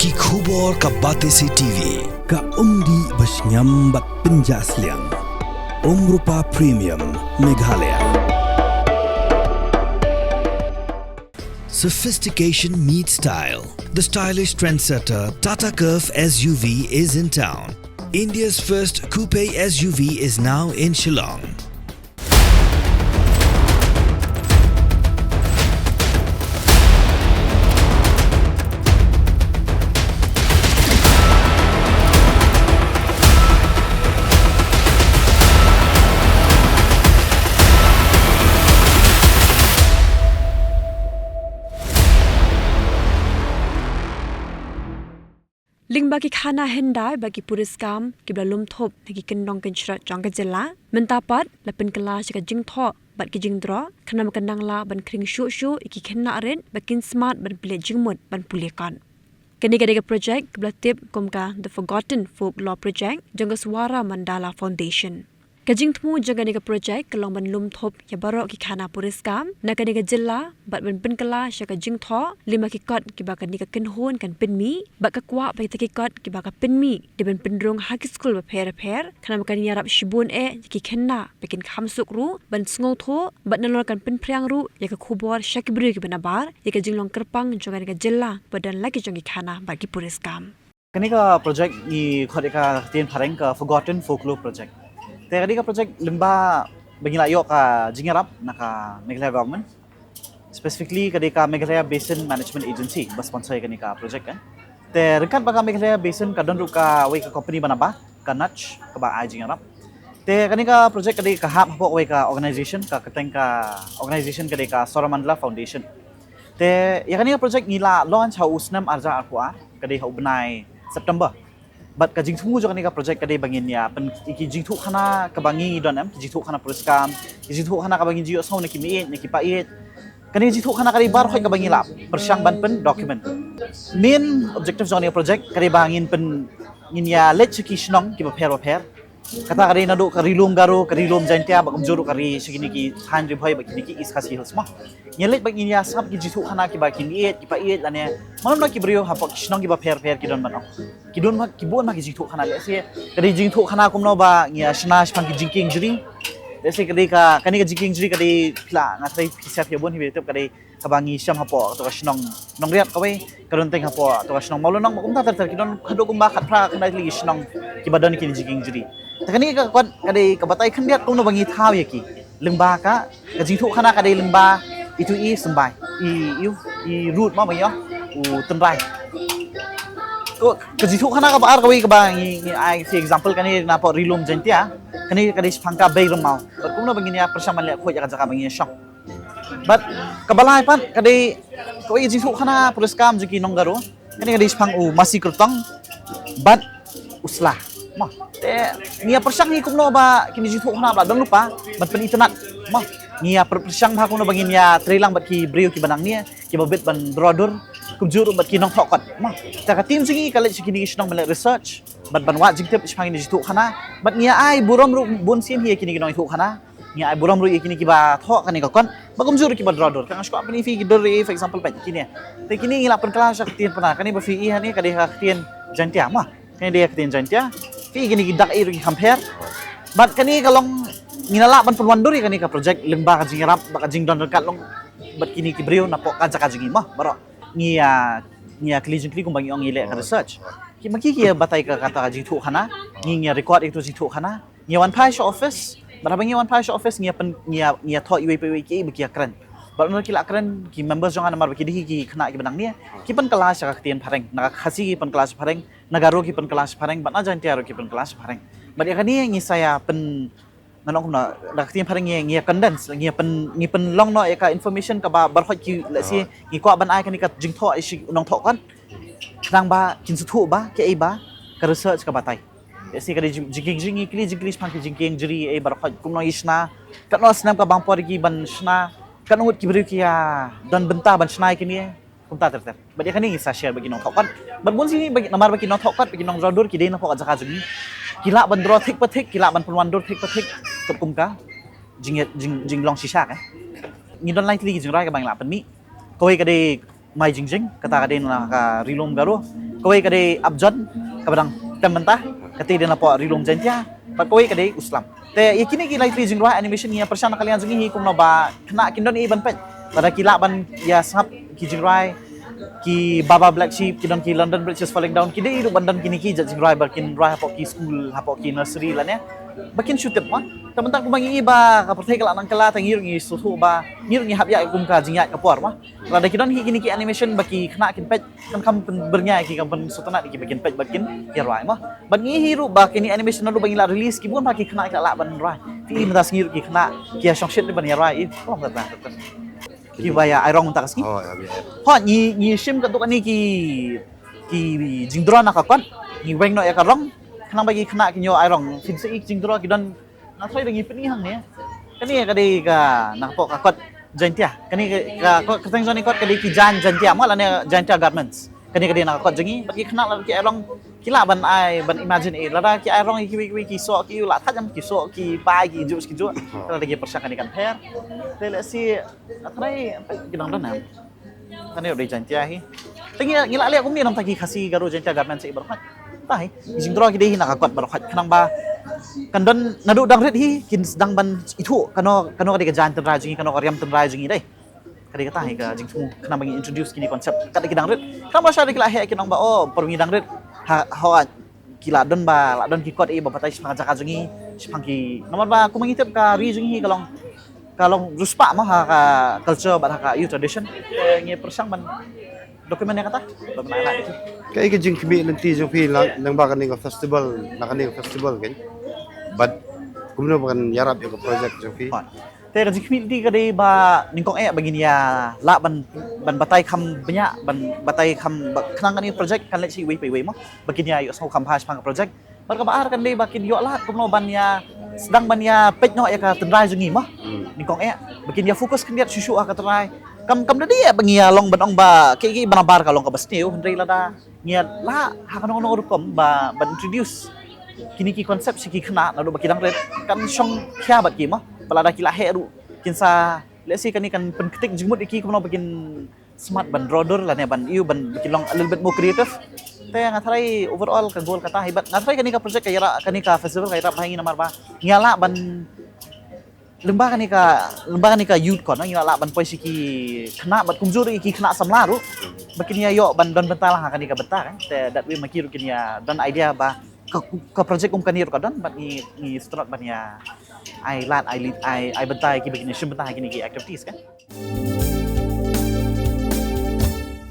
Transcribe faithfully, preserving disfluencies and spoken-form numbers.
Ki khubor ka Batesi T V, ka umdih ba shngiam bad pynjah sliang. Umrupa Premium, Meghalaya. Sophistication meets style. The stylish trendsetter Tata Curvv S U V is in town. India's first coupe S U V is now in Shillong. Lyngba ki khana hyndai bad ki puriskam kiba la lum thup ha ki kyndong kynshrot jong ka jylla, mynta pat la pynkylla sha ka jingthoh bad ki jingdroh, khnang ba kan nang lah ban khring shuh shuh ïa ki khynnah rit ba kin smat ban pynleit jingmut ban pule kot. Kane ka dei ka projek kaba la tip kum ka The Forgotten Folklore Project jong ka Swara Mandala Foundation. Ka jingthmu jong kane ka projek ka long ban lum thup ïa baroh ki khana puriskam na kane ka jylla bad ban pynkylla sha ka jingthoh lyngba ki kot kiba kane ka kynhun kan pynmih, bad ka kwah ba kita ki kot kiba ka pynmih dei ban pynrung ha ki skul bapher bapher, khnang ba kan ïarap shibun eh ïa ki khynnah ba kin kham suk ruh ban sngewthuh, bad nalor kan pynphriang ruh ïa ka khubor sha ki briew kiba nabar ïa ka jinglong kyrpang jong kane ka jylla ba don la ki jong ki khana bad ki puriskam. Kane ka projek ngi khot ïa ka ktien phareng ka Forgotten Folklore Project. Te kane ka projek lyngba ba ngi la ïoh ka jingïarap na ka Meghalaya Government. Specifically ka dei ka Meghalaya Basin Management Agency ba sponsor ïa kane ka projek kan. Te ryngkat bad ka Meghalaya Basin ka don ruh kawei ka company ba nabar, ka Nudge, kaba ai jingïarap. Te kane ka projek ka dei ka hap hapoh kawei ka organization, ka kyrteng ka organization ka dei ka Swara Mandala Foundation. Te ïa kane ka projek ngi la launch ha u snem arhajar arphew ar, ka dei ha u bnai September. Bad ka jingthmu jong kane ka projek ka dei ba ngin ïa pyn, ki jingthoh khana kaba ngi don em, ki jingthoh khana puriskam, ki jingthoh khana kaba ngin ju ïohsngew na ki meiieit na ki paieit. Kane ka jingthoh khana ka dei baroh kaba ngi la pyrshang ban pyn document. Main objective jong kane ka projek ka dei ba ngin pyn, ngin ïa leit sha ki shnong kiba pher bapher. Kata ka dei naduh ka Ri Lum Garo, ka Ri Lum Jaintia, bad kumjuh ruh ka ri sha kine ki thaiñ Ri Bhoi bad kine ki East Khasi Hills mo. Ngi leit bad ngin ïa sngap ki jingthoh khana kiba ki meiieit, ki paieit lane, mo, namar ki briew hapoh ki shnong kiba pher bapher ki don ban ong. Ki don ma, ki bun ma ki jingthoh khana, lehse ka dei jingthoh khana kumno ba ngi ïa shna shaphang ki jingkieng jri. Lehse ka dei ka, kane ka jingkieng jri ka dei phi la, nga tharai phi sngap ïa bun hi ba tip ka dei kaba ngi shem hapoh kato ka shnong Nongriat kawei, ka don teng hapoh kato ka shnong Mawlynnong, bad kumta ter ter, ki don haduh kumba khatphra khatkhyndai tylli ki shnong kiba don kine ki jingkieng jri. Te kane ka kot ka dei ka batai khyndiat kumno ba ngi thaw ïa ki. Lyngba ka, ka jingthoh khana ka dei lyngba itu i symbai, i, i, i rud mo ba ngi ong, u tynrai. Ko, ka jingthoh khana kaba ar kawei kaba ngi, ngi ai, for example, kane napoh Ri Lum Jaintia, kane ka dei shaphang ka Bei Rymmaw. Bad kumno ba ngin ïa pyrshang ban leh khuid ïa ka jaka ba ngi ïa shong. Bad kaba lai pat ka dei kawei ka jingthoh khana puriskam jong ki nong Garo. Kane ka dei shaphang u masi kyrtong bad u sla. Mo, te ngi ïa pyrshang hi kumno ba kine ki jingthoh khana ba la don lypa ban pynitynnad. Mo, ngi ïa pyr, pyrshang bha kumno ba ngin ïa trei lang bad ki briew kiba nangne, kiba bit ban droh dur, kumjuh ruh bad ki nongthoh kot. Mo, te ka team jong ngi ka leit sha kine ki shnong ban leh research bad ban wad jingtip shaphang kine ki jingthoh khana. Bad ngi ïa ai burom ruh bun sien hi ïa kine ki nongthoh khana. Ngi ai burom ruh ïa kine kiba thoh kane ka kot, ba kumjuh ruh kiba droh dur. Ka nga sngewbha pyni phi ki dur ruh, for example, peit kine. Te kine ngi la pynkylla sha ka ktien Pnar, kane ba phi i hangne ka dei ka ktien Jaintia mo. Kane dei ka ktien Jaintia. Phi i kine ki dak i ruh ki kham pher. Bad kane ka long, ngi la lah ban pynwandur ïa kane ka projek lyngba ka jingïarap bad ka jingdon ryngkat long bad kine ki briew napoh ka jaka jong ngi mo. Baroh ngi ïa, ngi ïa kylli jingkylli kumba ngi ong ngi leh ka research. Ki ma ki ki ïa batai ka kata ka jingthoh khana, ngi, ngi ïa record ïa kato jingthoh khana. Ngi ïa wan phai sha office, bad haba ngi ïa wan phai sha office ngi ïa pyn, ngi ïa, ngi ïa thoh iwei pa iwei kiei ba ki ïa kren. Bad haba ki la kren ki members jong nga namar ba ki dei hi ki khynnah kiba nangne, ki pynkylla sha ka ktien phareng, na ka Khasi ki pynkylla sha phareng, na Garo ki pynkylla sha phareng, bad na Jaintia ruh ki pynkylla sha phareng. Bad ïa kane ngi sa ïa pyn, ngan ong kumno, da ka ktien phareng ngi, ngi ïa condense, ngi ïa pyn, ngi pynlong noh ïa ka information kaba baroh ki, let's say, ngi kwah ban ai kane ka jingthoh ïa shi u nongthoh kot. Khnang ba kin sngewthuh ba kaei ba ka research ka batai. Ïa shi ka dei jing, jingkieng jri, ngi kylli jingkylli shaphang ki jingkieng jri, eh, baroh kumno ngi shna, katno snem ka bam por ki ban shna, katno ngut ki briew ki ïa don bynta ban shna ïa kine, kumta ter ter. Bad ïa kane ngi sa share bad ki nongthoh kot. Bad bun sien ba, namar ba ki nongthoh kot, ba ki nongdroh dur ki dei napoh ka jaka jong ngi. Ki lah ban droh thik pa thik, ki lah ban pynwandur thik pa thik, katkum ka jing, jing, jinglong shisha ka. Ngi don lai tylli ki jingrwai kaba ngi lah pynmih. Kawei ka dei Mai Jingjing, kata ka dei na ka Ri Lum Garo. Kawei ka dei Apjon, kaba dang tem mynta, kata dei na pdeng Ri Lum Jaintia, bad kawei ka dei U Slam. Te ïa kine ki lai tylli jingrwai animation ngi ïa pyrshang na ka liang jong ngi hi kumno ba khynnah kin don ei ban peit. Lada ki lah ban ïa sngap ki jingrwai, ki Baba Black Sheep, ki don ki London Bridge is Falling Down, ki dei ruh ban don kine ki jait jingrwai ba kin rwai hapoh ki skul, hapoh ki nursery lane ba kin shu tip ma. Te mynta kumba ngi i ba ka pyrthei ka la nang kylla, te ngi ruh ngi sngewthuh ba ngi ruh ngi hap ïa kum ka jingïaid ka por ma. Lada ki don hi kine ki animation ba ki khynnah kin peit, kan kham pynbyrngia ïa ki, kan pynsngewtynnat ïa ki ba kin peit, ba kin ïa rwai ma. Bad ngi hi ruh ba kine animation naduh ba ngi la release, ki bun ba ki khynnah ki la lah ban rwai. Te mynta sngi ruh ki khynnah ki ïa shongshit ban ïa rwai, i, oh, kata, kata. Ki ba ïa ai rong mynta ka sngi. Oh, ïa, ïa. Ho, ngi, ngi shim katto katne ki, ki jingdro na ka kot. Ngi weng noh ïa ka rong. Khnang ba ki khynnah kin ïoh ai rong. Phin sa i ki jingdro ki don, nga thrang dang ïa pyni hangne. Kane ka dei ka na pdeng ka kot Jaintia. Kane ka, ka kot, kyrteng jong kane kot ka dei ki Jaiñ Jaintia mo, lane Jaintia Garments. Kane ka dei na ka kot jong ngi, bad ki khynnah lada ki ai rong, ki lah ban ai, ban imagine, eh, lada ki ai rong ïa kiwei kiwei ki soh, ki ïoh lah thait, ki soh, ki bai, ki juh, ki juh. Lada ki pyrshang kane kan pher. Te lehse, nga tharai ki dang don em. Kane dei Jaintia hi. Te ngi, ngi la leh kumne namar ki Khasi Garo Jaintia Garments hi baroh. Te hi, ki jingdro ki dei hi na ka kot baroh. Khnang ba kan don naduh dang rit hi, kin sdang ban ithuh kano, kano ka dei ka jaiñ tynrai jong ngi, kano ka riam tynrai jong ngi dei. Ka dei kata hi ka jingthmu khnang ba ngin introduce kine ki concept kat ki dang rit. Khnang ba sha ki la heh, kin ong ba, oh, por ngi dang rit. Ha, ho, ki la don ba, la don ki kot ei ba batai shaphang jaka jong ngi, shaphang ki. Namar ba kumba ngi tip ka ri jong ngi ka long, ka long riewspah mo ha ka culture bad ha ka ïa u tradition. Te ngi pyrshang ban document ïa kata. Ba ban ai lad ïa ki. Kaei ka jingkhmih lynti jong phi lyngba kane ka festival, na kane ka festival kan? Bad kumno ba kan ïarap ïa ka project jong phi? Te ka jingkhmih lynti ka dei ba nyngkong eh ba ngin ïa lah ban, ban batai kham bniah, ban batai kham ba khnang kane ka project kan leit sha iwei pa iwei mo. Ba kin ïa ïohsngew kham bha shaphang ka project. Bad kaba ar kan dei ba kin ïoh lad kumno ban ïa sdang ban ïa peit noh ïa ka tynrai jong ngi mo. Nyngkong eh ba kin ïa focus khyndiat shuh shuh ha ka tynrai. Kam, kam da dei eh ba ngi ïa long ban ong ba kiei kiei ba nabar ka long kaba sniew, hynrei lada ngi ïa lah ha kano kano rukom ba, ban introduce kine ki concept sha ki khynnah naduh ba ki dang rit, kan shong khia bad ki mo. Ba lada ki la heh ruh kin sa, lehse kane kan pynktik jingmut ïa ki kumno ba kin smat ban draw dur lane ban ïoh ban kin long a little bit more creative. Te nga tharai overall ka goal kata hi bad nga tharai kane ka project ka ïarap, kane ka festival ka ïarap bha ïa ngi namar ba ngi ïa lah ban lyngba kane ka, lyngba kane ka youth con, ngi ïa lah ban poi sha ki khynnah bad kumjuh ruh ïa ki khynnah samla ruh ba kin ïa ïoh ban don bynta lang ha kane ka bynta kan. Te that way ma ki ruh kin ïa don idea ba ka, ka project kum kane ruh ka don bad ngi, ngi sdang ban ïa ai lad, ai lead, ai, ai bynta ïa ki ba kin ïa shim bynta ha kine ki activities kan.